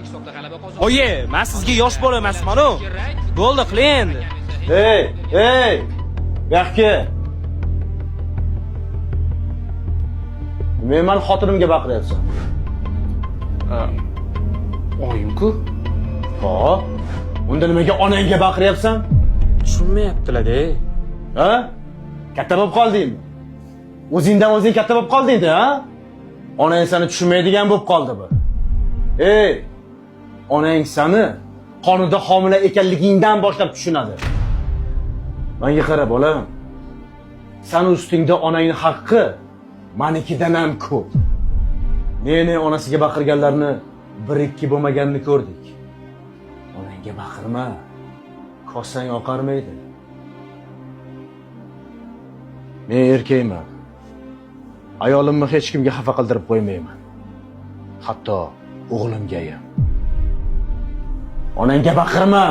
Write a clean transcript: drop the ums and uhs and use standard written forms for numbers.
Hisobda g'alaba qozondi. Oyi, men sizga yosh bola emasman-u. Bo'ldi, qiling endi. Ey, ey! Bu yoqqa. Men mani xotinimga baqiryapsan. Oyim-ku. Hop. Unda nimaga onangga baqiryapsan? Tushunmayaptilar-da. Ha? Katta bo'lib qoldingmi? O'zingdan o'zing katta bo'lib qolding-da, ha? Onang seni tushunmaydigan bo'lib qoldi bu. Ey! Onang seni qonida homila ekanligingdan boshlab tushunadi. Menga qara, bolam. Sani ustingda onangning haqqi manikidan ham ko'p. Nene onasiga baqirganlarni bir ikki bo'lmaganini ko'rdik. Onangga baqirma. Kosang oqarmaydi. Men erkakman. Ayolimni hech kimga xafa qildirib qo'ymayman. Hatto o'g'limga ham. Onangga baqirma.